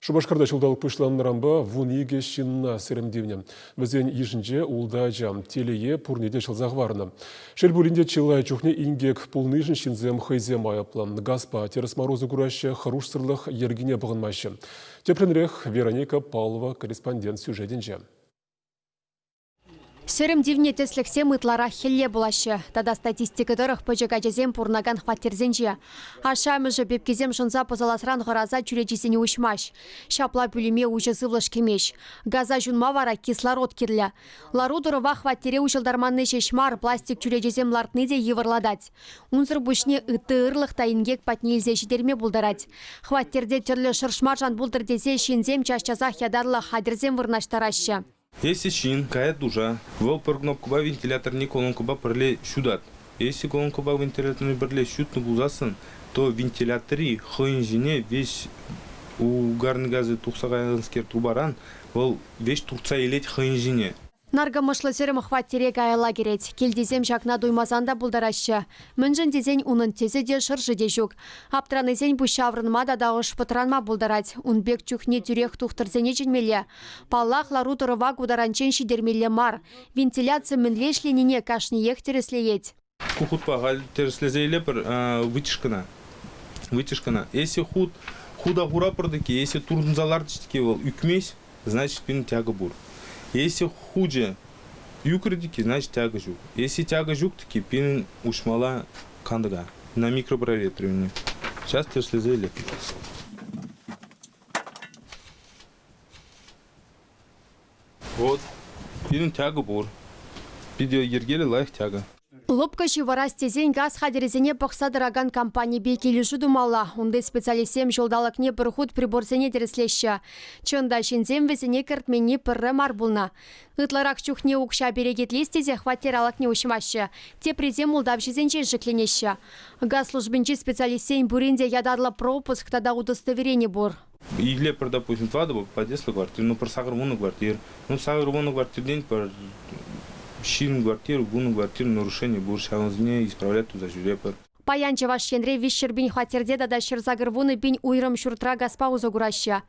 Шупашкарта ҫулталӑк пуҫланнӑранпа 12 ҫынна сӗрӗм тивнӗ. Вӗсен йышӗнче ултӑ ача. Телее, пурне те ҫӑлса хӑварнӑ. Шел пулин те, чылай чухне инкек пулнишӗн ҫынсем хӑйсем айӑплӑ. Газпа тӗрӗс мар усӑ кураҫҫӗ, хӑрушсӑрлӑх йӗркине пӑхӑнмаҫҫӗ. Тӗплӗнрех Вероника Павлова корреспондент сюжетӗнче. Сӗрӗм тивнӗ тӗслӗхсем ытларах хӗлле пулаҫҫӗ. Тата статистика тӑрӑх пӗчӗк ачасем пурӑнакан хваттерсенче. Ашшӗ-амӑшӗ пепкисем шӑнса пӑсӑласран хӑраса чӳречисене уҫмасть. Ҫапла пӳлӗме уҫӑ сывлӑш кӗмест. Газа ҫунма вара кислород кирлӗ. Лару-тӑрӑва хваттере уҫӑлтарманни ҫеҫ мар, пластик чӳречесем лартни те йывӑрлатать. Унсӑр пуҫне ытти ырлӑх та инкек патне илсе ҫитерме пултарать. Хваттерте тӗрлӗ шӑршмаш ан пултӑр тесе ҫынсем час-часах ятарлӑ хатӗрсем вырнаҫтараҫҫӗ. Эсӗ ҫын, каять душа. Вӑл пӗр кнопкӑпа вентиляторне колонкӑпа пӗрле ҫутать. Эсӗ колонкӑпа вентиляторне пӗрле ҫутнӑ пулсассӑн, то вентилятори хӑйӗн ҫине веҫ угарный газӗ тухса каяканскер трубаран вӑл веҫ туртса илет хӑйӗн ҫине. Наркӑмӑшлӑ сӗрӗм хваттере каялла кӗрет. Килтисем ҫакна туймасан та пултараҫҫӗ. Мӗншӗн тесен унӑн тӗсӗ те, шӑрши те ҫук. Аптранисен пуҫ ҫаврӑнма тата ӑш пӑтранма пултарать. Ун пек чухне тӳрех тухтӑрсене чӗнмелле. Паллах, лару-тӑрӑва ку таранччен ҫитермелле мар. Вентиляци мӗнле ӗҫленине кашниех тӗрӗслеет. Ку хутпа халь тӗрӗслесе илепӗр вытяжкӑна. Вытяжкӑна. Если хут худа хура пӑртӑк-и, если туртӑнса лартӗҫ-тӗк вӑл ӳкмест, значит, пин тяга пур. Если хучӗ ӳкрӗ-тӗк, значит, тяга ҫук. Если тяга ҫук-тӗк, пин уҫмалла кантӑка на микропроветривание. Сейчас тӗрӗслесе илеп. Вот, пирӗн тяга пур. Питӗ йӗркеллӗ лайӑх тяга. Лӑпкӑ ҫывӑрас тесен газ хатӗрӗсене пӑхса тӑракан компанипе килӗшӳ тумалла. Унти специалистсем ҫулталӑкне пӗр хут приборсене тӗрӗслеҫҫӗ. Чӑн та, ҫынсем вӗсене кӗртменни пӗрре мар пулнӑ. Ытларах чухне укҫа перекетлес тесе хваттер алӑкне уҫмаҫҫӗ, теприсем ултавҫӑсенчен шикленеҫҫӗ. Газ службинчи специалистсен пурин те ятарлӑ пропуск тата удостоверени пур. Илепӗр, допустим, тӑватӑ подъездлӑ квартир, ну, пӗр 80 квартир. Ну, 80 квартиртен пӗр 20 квартир, 10 квартир нарушени пур, ҫавӑнсене исправлять туса ҫӳрепӗр. Паян Чӑваш Енре 300 пин хваттерте тата 180 пин уйрӑм ҫуртра газпа усӑ кураҫҫӗ.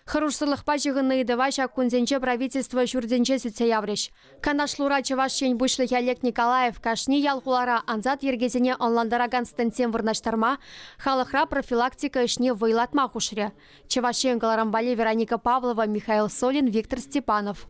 Хӑрушсӑрлӑхпа ҫыхӑннӑ ыйтӑва ҫак кунсенче правительство ҫуртӗнче сӳтсе яврӗҫ. Канашлура Чӑваш Ен Пуҫлӑхӗ Олег Николаев кашни ял-хулара ансат йӗркесене ӑнлантаракан стендсем вырнаҫтарма, халӑхра профилактика ӗҫне вӑйлатма хушрӗ. Чӑваш Ен кӑларӑмпа Вероника Павлова, Михаил Солин, Виктор Степанов.